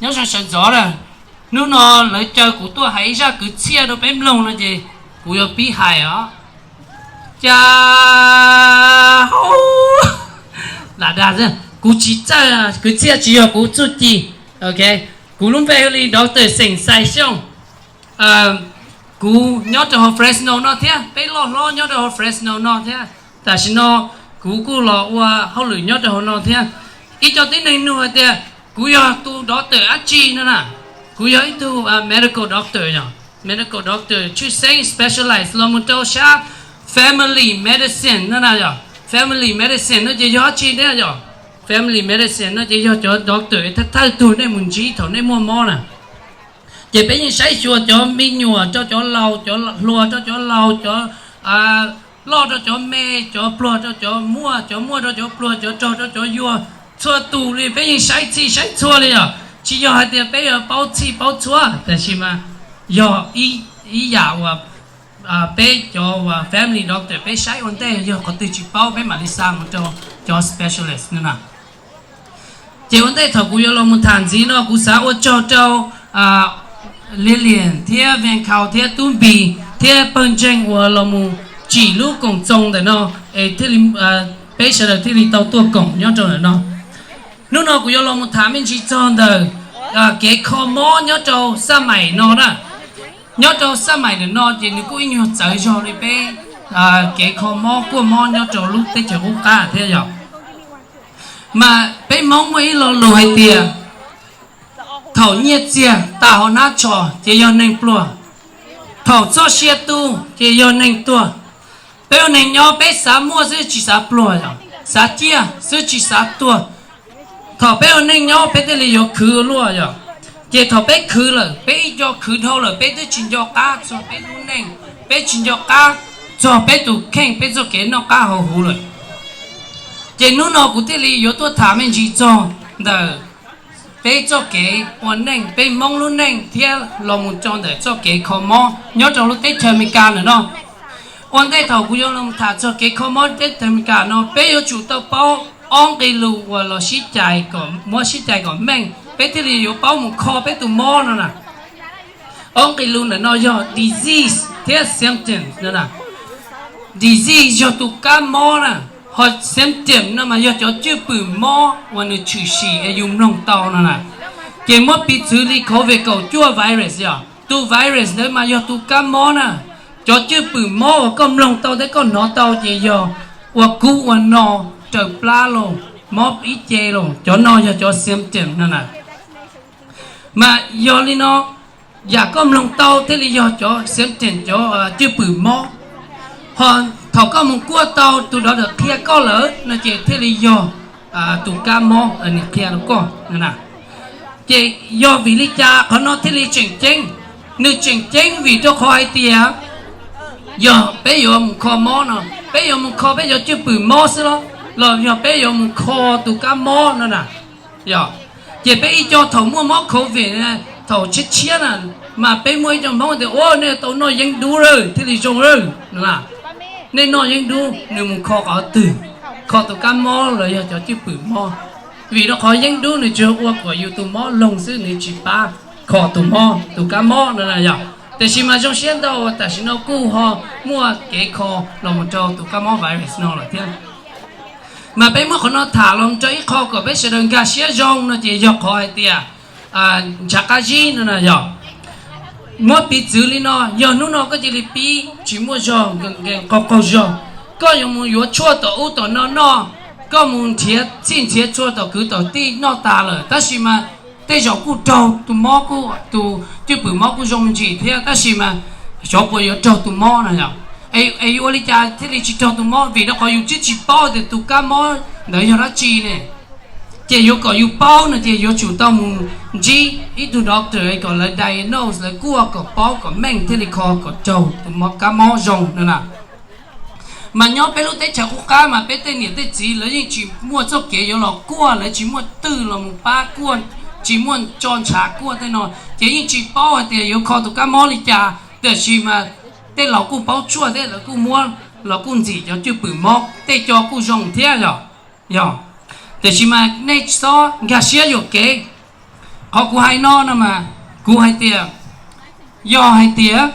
Nyob zoo sawv ntxov na, hnub no lawv caw kuv tuaj hais ib zaj kwv txhiaj rau peb mloog no ces kuv yuav pib hais os. Cas lam dag, kuv tsis txawj kwv txhiaj, tsis yog kuv txuj ci. Ok, kuv lub npe hu li Doctor Xeem Xais Xyooj. Kuv nyob rau hauv Fresno no thiab, peb loj hlob nyob rau hauv Fresno no thiab. Tam sim no kuv kuj los ua hauj lwm nyob rau hauv no thiab. Ib co tib neeg nug hais tias kuv yog tus doctor dab tsi no na. Kuv yog ib tug medical doctor yog, medical doctor tshwj xeeb specialize los mus rau sab family medicine no na yog. Family medicine no ces yog dab tsi thiab yog? Family medicine no ces yog cov doctor thawj thawj tug nej mus ntsib thaum nej muaj mob na. Ces peb yeej saib xyuas cov me nyuam rau cov laus, cov hluas rau cov laus, cov loj rau cov me, cov pluag rau cov muaj, cov muaj rau cov pluag, cov rog rau cov yuag, txhua tus li peb yeej saib txhij saib txhua li yog. Tsis yog hais tias peb yuav paub txhij paub txhua, tab sis mas yog ib yam uas peb cov family doctor peb saib ua ntej, yog qhov twg tsis paub peb mam li xa mus rau cov specialist no na. Ces ua ntej thaum kuv yuav los mus tham ntxiv no kuv xav ua tsaug rau Lilian thiab Venkhaus thiab Tub Npis thiab pawg ntseeg uas los mus tsim lub koom txoos ntawm no, es peb sawv daws thiaj li tau tuaj koom nyob rau ntawm no. Hnub no kuv yuav los mus tham me ntsis txog ntawm kev kho mob nyob rau xab maim no na. Nyob rau xab maim ntawm no ces nws kuj ib nyuag txawv zog li peb kev kho mob kuaj mob nyob rau lub teb chaws qub qab thiab yog. Mas peb Hmoob muaj ib lo lus hais tias thaum nyiaj txiag tas hauv hnab tsho ces yog neeg pluag, thaum txoj sia tu ces yog neeg tuag. Peb ua neeg nyob peb xav muaj xwb tsis xav pluag yog, xav ciaj xwb tsis xav tuag. Thaum peb ua neej nyob peb thiaj li yuav khwv ua luaj yog. Ces thaum peb khwv lawm, peb ib co khwv dhau lawm peb twb tsis nco qab txog peb lub neej, peb tsis nco qab txog peb tus kheej, peb txoj kev noj qab haus huv lawm. Ces hnub no kuv thiaj li yuav tuaj tham me ntsis txog ntawm peb txoj kev ua neej, peb Hmoob lub neej thiab los mus txog ntawm txoj kev kho mob nyob rau lub teb chaws Amelikas ntawm no. Ua ntej thaum kuv yuav los tham txog kev kho mob teb chaws Amelikas no, peb yuav tsum tau paub ob nqe lus uas los sib cais kom, muab sib cais kom meej, peb thiaj li yuav paub mus kho peb tus mob no na. Ob nqe lus ntawm no yog disease thiab symptoms no na. Disease yog tus kab mob na, ho symptom no mas yog cov cwj pwm mob uas nws tshwm sim es yus mloog tau no na. Ces muab piv txwv li COVID kaum cuaj virus yog, tus virus ntawd mas yog tus kab mob na. Cov cwj pwm mob uas koj mloog tau thiab koj hnov tau ces yog ua kub ua no, raws plab los, mob ib ce los, cov no yog cov symptom no na. Mas yog li no, yam koj mloog tau thiaj li yog cov symptom, cov cwj pwm mob. Ho thaum koj mus kuaj tau tus doctor qhia koj lawm no ces thiaj li yog tus kab mob nws qhia rau koj na. Ces yog vim li cas qhov no thiaj li tseem ceeb? Nws tseem ceeb vim rau qhov hais tias yog peb yuav mus kho mob no, peb yuav mus kho peb cov cwj pwm mob xwb los, los yog peb yuav mus kho tus kab mob no na? Yog, ces peb ib co thaum muaj mob COVID, thaum tshiab tshiab na, mas peb muaj ib co Hmoob tias, ua, nej tau noj yeeb dub lawm thiaj li zoo lawm na. Nej noj yeeb dub, nws mus kho qhov twg? Kho tus kab mob los yog cov cwj pwm mob? Vim rau qhov yeeb dub nws tsuas ua kom yus tus mob loog xwb, nws tsis pab kho tus mob, tus kab mob no na yog. Tiam sis mas zoo siab ntau tam sim no kuj ho muaj kev kho los mus rau tus kab mob virus no lawm thiab. Mas peb muab qhov no tham los rau ib qho kom peb sawv daws nkag siab zoo no ces yog qhov hais tias ntshav qab zib no na yog. Muab piv txwv li no, yog hnub no koj cia li pib tsis muaj zog, nkees qaug qaug zog, koj yuav mus yuav tshuaj tom ub tom no noj, koj mus nrhiav txhij nrhiav txhua tom kwv tom tij noj tas lawm, tab sis mas tej zaum kuj raug tus mob, kuj tus cwj pwm mob kuj zoo me ntsis thiab, tab sis mas xyov puas yuav raug tus mob no yog. Es yuav ua li cas thiaj li tsis raug tus mob? Vim rau qhov yus twb tsis paub tias tus kab mob ntawd yog dab tsi ne. Ces yuav kom yus paub no ces yuav tsum tau mus ntsib ib tug doctor kom lawv diagnose, lawv kuaj kom paub kom meej thiaj li kho kom raug tus kab mob zoo no na. Mas nyob peb lub teb chaws qub qab mas peb tej niam tej txiv lawv yeej tsis muaj txoj kev yuav los kuaj, lawv tsis muaj twj los mus pab kuaj, tsis muaj tso ntshav kuaj tej no, ces yeej tsis paub hais tias yuav kho tus kab mob li cas. Tiam sis mas tej laus kuj paub tshuaj thiab, lawv kuj muab los kuj ntxim cov cwj pwm mob, tej co kuj zoo thiab yog. Yog, tiam sis mas nej txhob nkag siab yuam kev. Qhov kuv hais no no mas, kuv hais tias, yog hais tias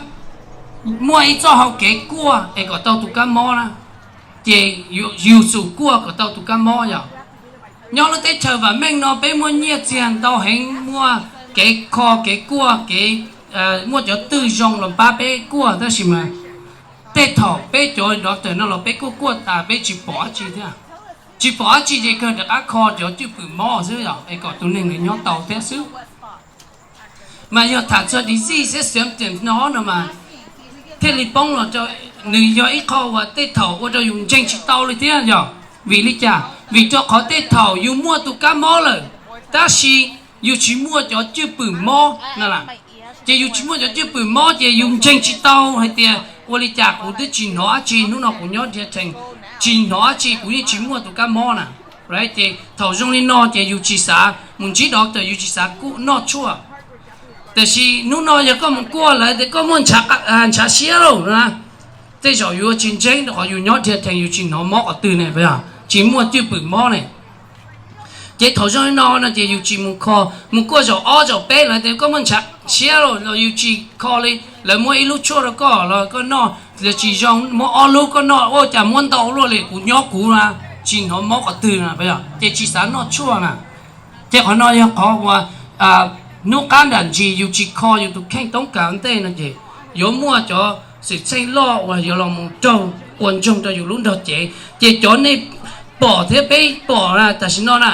muaj ib txoj hau kev kuaj es kom tau tus kab mob na, ces yus xum kuaj kom tau tus kab mob yom. Nyob lub teb chaws vam meej no peb muaj nyiaj txiag ntau heev, muaj kev kho kev kuaj, kev muaj cov twj zoo los pab peb kuaj, tab sis mas tej thaum peb cov doctor no los peb kuaj kuaj tas peb tsis pom dab tsi thiab. Tsis pom dab tsi ces kawg rov qab kho cov cwj pwm mob xwb yom, es kom tus neeg ntawd nyob tau thiab xwb. Mas yog tham txog disease thiab symptoms no no mas thiaj li poob los rau, nws yog ib qho uas tej thaum ua rau yus ntseeg tsis tau li thiab yog vim li cas? Vim rau qhov tej thaum yus muaj tus kab mob lawm, tab sis yus tsis muaj cov cwj pwm mob na. Ces yus tsis muaj cov cwj pwm mob ces yus ntseeg tsis tau hais tias ua li cas kuv twb tsis hnov dab tsi, hnub no kuv nyob dhia thees, tsis hnov dab tsi, kuv yeej tsis muaj tus kab mob na. Ces thaum zoo li no ces yus tsis xav mus ntsib doctor, yus tsis xav noj tshuaj. Tiam sis hnub no yog koj mus kuaj lawm tias koj muaj ntshav siab lauj na, tej zaum yus tsis ntseeg rau qhov yus nyob dhia thees yus tsis hnov mob qhov twg ne, tsis muaj cwj pwm mob ne. Ces thaum zoo li no no ces yus tsis mus kho, mus kuaj zaum ob zaum peb lawv tias koj muaj ntshav siab los yus tsis kho li, lawv muab ib lub tshuaj rau koj los koj noj, lawv tsis zoo muab ob lub koj noj, ua cas muab ntau luaj li, kuv nyob kuv na, tsis hnov mob qhov twg na, ces tsis xav noj tshuaj na. Ces qhov no yog qhov uas hnub qab nram ntsis yus tsis kho yus tus kheej toob kas ua ntej no ces yuav muaj cov xwm txheej loj uas yuav los mus raug ua ntsoog rau yus lub nrog cev. Ces cov nej pom thiab peb pom na tam sim no na,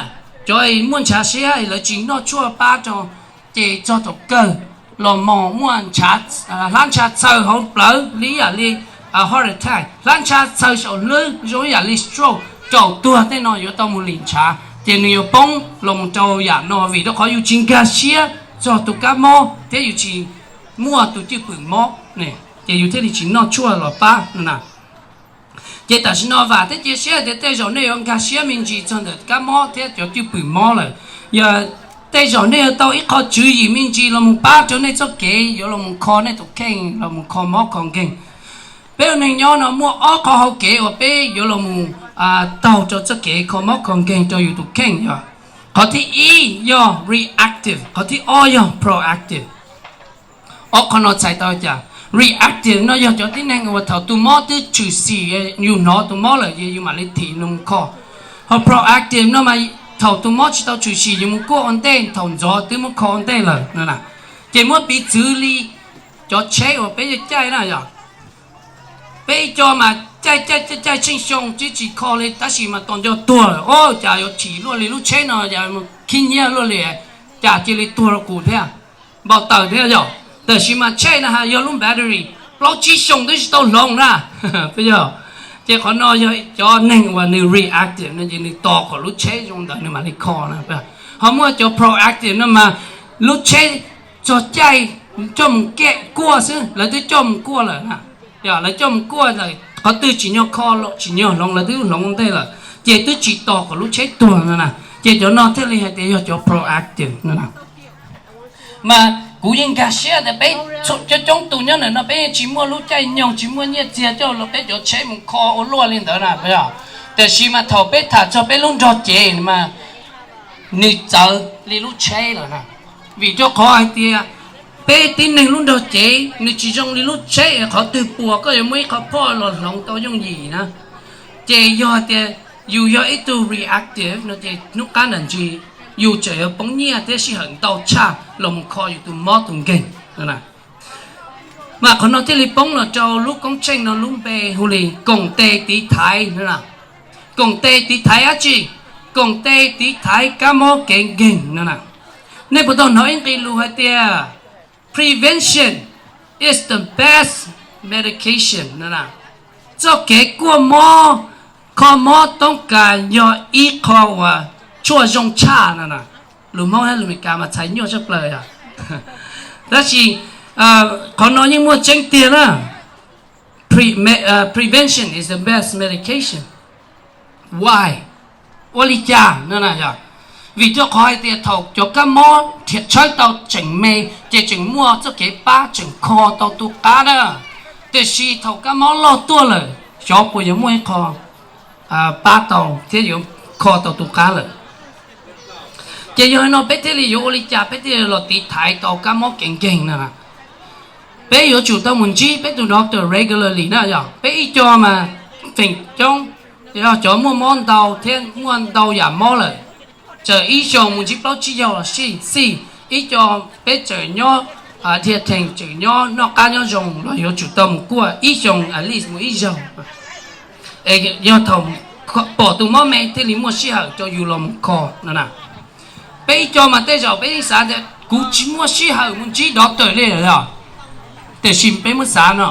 cov muaj ntshav siab lawv tsis noj tshuaj pab rau, ces txog thaum kawg los mus muaj hlab ntsha txhaws hauv plawv li yam li heart attack, hlab ntsha txhaws saum hlwb zoo ib yam li stroke, raum tuag tej no yuav tau mus lim ntshav, ces nws yuav poob los mus rau yam no vim rau qhov yus tsis nkag siab txog tus kab mob thiab yus tsis muaj tus cwj pwm mob, ces yus thiaj li tsis noj tshuaj los pab no na. Ces tam sim no vam thiab cia siab tias tej zaum nej yuav nkag siab me ntsis txog ntawm kab mob thiab cov cwj pwm mob lawm. Yog tej zaum nej yuav tau ib qho tswv yim me ntsis los mus pab rau nej txoj kev yuav los mus kho nej tus kheej los mus kho mob kho nkeeg. Peb ua neeg nyob no muaj ob qho hau kev uas peb yuav los mus taug rau txoj kev kho mob kho nkeeg rau yus tus kheej yog, qhov thib ib yog reactive, qhov thib ob yog proactive. Ob qho no txhais tau cas? Reactive no yog cov tib neeg uas thaum tus mob twb tshwm sim, yus hnov tus mob lawm ces yus mam li thim nws mus kho. Ho proactive no mas thaum tus mob tsis tau tshwm sim yus mus kuaj ua ntej, thaum ntxov twb muab kho ua ntej lawm no na. Ces muab piv txwv li cov tsheb uas peb yuav caij na yog, peb ib co mas caij caij caij caij tsheej xyoo tsis tsis kho li tab sis mas tos nco tuag lawm, o, cas yuav chim luaj li lub tsheb no, khib nyiab luaj li, cas cia li tuag rau kuv thiab, npau taws thiab yog. Tab sis mas tsheb na has yog lub battery plaub tsib xyoo twb tsis tau hloov na. Ces qhov no yog cov neeg uas nws reactive no ces nws tos kom lub tsheb zoo ntawd nws mam li kho na. Ho muaj cov proactive no mas lub tsheb txog caij coj mus kuaj xwb lawv twb coj mus kuaj lawm na. Yog lawv coj mus kuaj lawm qhov twg tsim nyog kho tsim nyog hloov lawv twb hloov ntej lawm, ces twb tsis tos kom lub tsheb tuag no na. Ces cov no thiaj li hais tias yog cov proactive no na. Mas kuv yeej nkag siab tias peb coob coob tus nyob ntawm no peb yeej tsis muaj lub caij nyoog tsis muaj nyiaj txiag coj los peb cov tsheb mus kho ua luaj li ntawd na. Tiam sis mas thaum peb tham txog peb lub nrog cev mas nws txawv li lub tsheb lawm na. Vim rau qhov hais tias peb tib neeg lub nrog cev nws tsis zoo li lub tsheb es qhov twg puas koj yuav muaj ib qho phoj los hloov tau yooj yim na. Ces yog hais tias yus yog ib tug reactive no ces hnub qab nram ntsis yus tseem yuav poob nyiaj thiab sij hawm ntau tshaj los mus kho yus tus mob tus nkeeg. Mas qhov no thiaj li poob los rau lub koob tsheej no lub npe hu li koom tes tiv thaiv no na. Koom tes tiv thaiv dab tsi? Koom tes tiv thaiv kab mob kev nkeeg no na. Nej puas tau hnov ib nqe lus hais tias prevention is the best medication no na. Txoj kev kuaj mob, kho mob toob kas yog ib qho uas tshuaj zoo tshaj no na. Lus Hmoob thiab lus Meskas mas txhais nyuaj tshaj plaws yom. Tab sis qhov no yeej muaj tseeb tiag na. Prevention is the best medication. Why? Ua li cas no na yog? Vim rau qhov hais tias thaum cov kab mob tshawb tau tseem me ces tseem muaj txoj kev pab tseem kho tau tus qab na. Tiam sis thaum kab mob loj tuaj lawm xyov puas yuav muaj ib qho pab tau thiab yuav kho tau tus qab lawm. Ces yog li no peb thiaj li yuav ua li cas peb thiaj los tiv thaiv tau kab mob kev nkeeg na? Peb yuav tsum tau mus ntsib peb tus doctor regularly na yog. Peb ib co mas feem coob yog cov muaj mob ntau thiab muaj ntau yam mob lawm, txawm ib xyoos mus ntsib plaub tsib zaug los xij xij. Ib co peb txawm nyob dhia theem txawm nyob noj qab nyob zoo los yuav tsum tau mus kuaj ib xyoos at least mus ib zaug, es yog thaum pom tus mob me thiaj li muaj sij hawm rau yus los mus kho no na. Peb ib co mas tej zaum peb yeej xav tias kuv tsis muaj sij hawm mus ntsib doctor li os. Tiam sis peb muab xav no,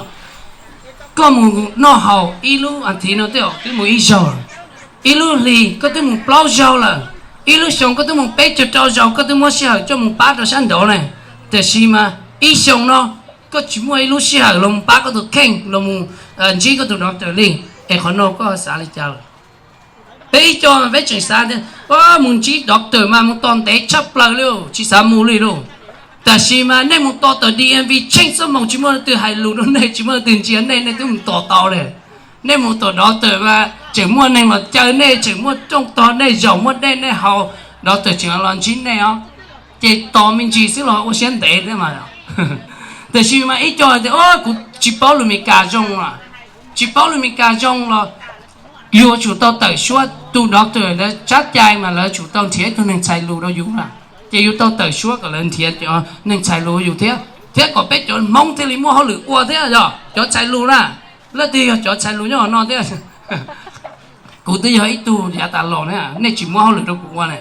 koj mus noj haus ib lub athiv no tej zaum twb mus ib zaug, ib lub hlis koj twb mus plaub zaug lawm, ib lub xyoo koj twb mus peb caug rau zaus, koj twb muab sij hawm coj mus pab rau sab nraud ne. Tiam sis mas ib xyoo no koj tsis muaj ib lub sij hawm los mus pab koj tus kheej los mus ntsib koj tus doctor li, es qhov no koj xav li cas lawm? Peb ib co peb tseem xav tias mus ntsib doctor mas mus tos ntev tshaj plaws li, tsis xav mus li lauj. Tiam sis mas nej mus tos tom D M V tsheej xuab moos tsis muaj leej twg hais lus rau nej, tsis muaj leej twg ntsia nej, nej twb mus tos tau li. Nej mus tom doctor mas tseem muaj neeg los caw nej, tseem muaj rooj tog nej zaum, muaj dej nej haus, doctor tseem los ntsib nej os. Ces tos me ntsis xwb los ua siab ntev thiab mas. Tiam sis mas ib co hais tias kuv tsis paub lus Meskas zoo los, tsis paub lus Meskas zoo los yuav tsum tau tawm suab. Tus doctor lawv tsab cai mas lawv tsum tau nrhiav ib tug neeg txhais lus rau yus na. Ces yus tau tawm suab kom lawv nrhiav cov neeg txhais lus yus thiab, thiab kom peb cov Hmoob thiaj li muaj hauj lwm ua thiab yog cov txhais lus na. Leej twg yog cov txhais lus nyob hauv no thiab? Kuv twb yog ib tug yav tas los na, nej tsis muab hauj lwm rau kuv ua na.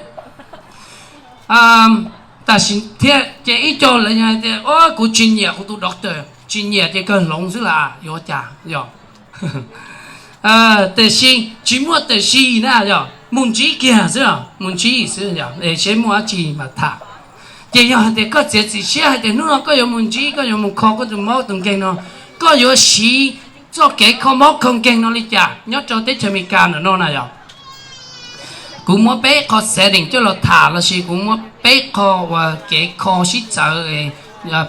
Tam sis thiab ces ib co lawv hais tias kuv tsis nyiam kuv tus doctor, tsis nyiam ces kawg hloov xwb las, yuav cas yog. Tiam sis tsis muaj tiam sis na yog, mus ntsib kiag xwb, mus ntsib xwb yog seb muaj dab tsi mas tham. Ces yog hais tias koj txiav txim siab hais tias hnub no koj yuav mus ntsib, koj yuav mus kho koj tus mob tus nkeeg no, koj yuav siv txoj kev kho mob kho nkeeg no li cas nyob rau teb chaws Amelikas ntawm no na yog. Kuv muab peb qho setting coj los tham lossis kuv muab peb qho uas kev kho sib txawv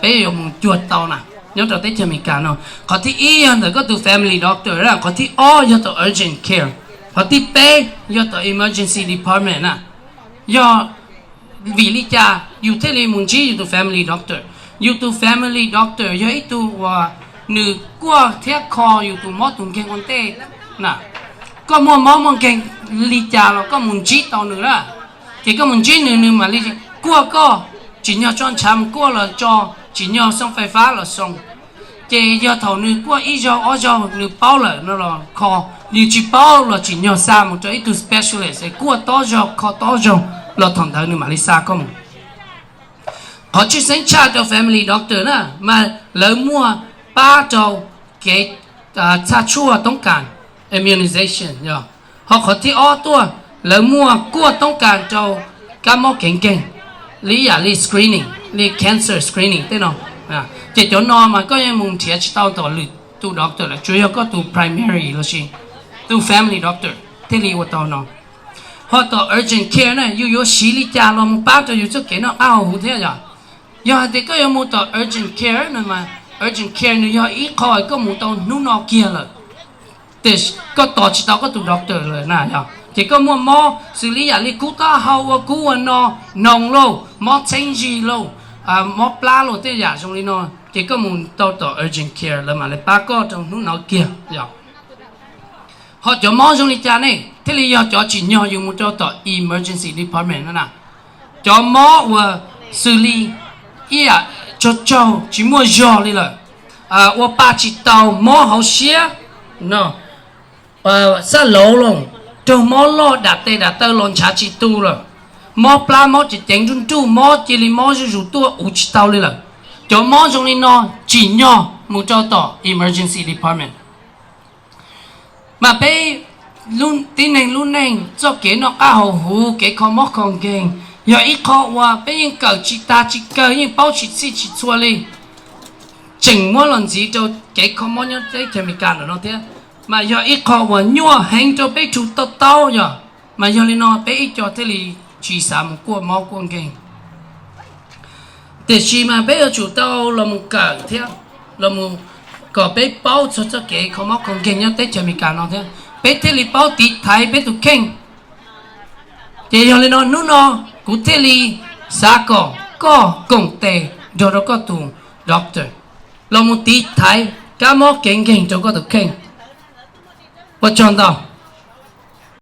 peb yuav mus cuag tau na nyob rau teb chaws Amelikas no. Qhov thib ib yog ntawm koj tus family doctor na, qhov thib ob yog tom urgent care, qhov thib peb yog tom emergency department na. Yog vim li cas yus thiaj li mus ntsib yus tus family doctor? Yus tus family doctor yog ib tug uas nws kuaj thiab kho yus tus mob tus nkeeg ua ntej na. Koj muaj mob muaj nkeeg li cas los koj mus ntsib tau nws na. Ces koj mus ntsib nws, nws mam li kuaj koj, tsim nyog tso ntshav mus kuaj los tso, tsim nyog xoo fais fab los xoo. Ces yog thaum nws kuaj ib zaug ob zaug nws paub lawm no los kho, nws tsis paub los tsim nyog xa mus rau ib tug specialist es kuaj tob zaug kho tob zaug los thaum ntawd nws mam li xa koj mus. Qhov tshwj xeeb tshaj rau family doctor na mas lawv muaj pab rau kev txhaj tshuaj toob kas, immunization yog. Ho qhov thib ob tuaj lawv muaj kuaj toob kas rau kab mob kev nkeeg, li yam li screening, li cancer screening tej no. Ces cov no mas koj yeej mus nrhiav tsis tau tom lwm tus doctor lawm, tsuas yog koj tus primary lossis tus family doctor thiaj li ua tau no. Ho tom urgent care na yus yuav siv li cas los mus pab rau yus txoj kev noj qab haus huv thiab yog. Yog hais tias koj yuav mus tom urgent care no mas urgent care nws yog ib qho koj mus tau hnub no kiag lawm, koj tos tsis tau koj tus doctor lawm na yog. Ces koj muaj mob xws li yam li kub taub hau, ua kub ua no, noog lauj, mob txheeb zig lauj, mob plab lauj, tej yam zoo li no, ces koj mus tau tom urgent care lawv mam li pab koj rau hnub no kiag yog. Ho cov mob zoo li cas ne thiaj li yog cov tsim nyog yus mus rau tom emergency department no na? Cov mob uas xws li ib yam tsaug tsaug tsis muaj zog li lawm, ua pa tsis tau, mob hauv siab, xab lauv lauj, raug mob loj dam tes dam taw los ntshav tsis tu lawm, mob plab mob ceev ceev nruj nruj, mob cia li mob zuj zus tuaj ua tsis tau li lawm. Cov mob zoo li no tsim nyog mus rau tom emergency department. Mas peb tib neeg lub neej txoj kev noj qab haus huv, kev kho mob kho nkeeg yog ib qho uas peb yeej kawm tsis tag tsis kawg, yeej paub tsis txhij tsis txhua li. Tseem muab los ntxiv rau kev kho mob nyob teb chaws Amelikas ntawm no thiab, mas yog ib qho uas nyuaj heev rau peb tug to taub yog. Mas yog li no peb ib co thiaj li tsis xav mus kuaj mob kuaj nkeeg. Tiam sis mas peb yuav tsum tau los mus kawm thiab, los mus kom peb paub txog txoj kev kho mob kho nkeeg nyob teb chaws Amelikas no thiab, peb thiaj li paub tiv thaiv peb tus kheej. Ces yog li no hnub no Kuv thiaj li xav kom koj koom tes nrog rau koj tus doctor los mus tiv thaiv kab mob kev nkeeg rau koj tus kheej. Ua tsaug ntau.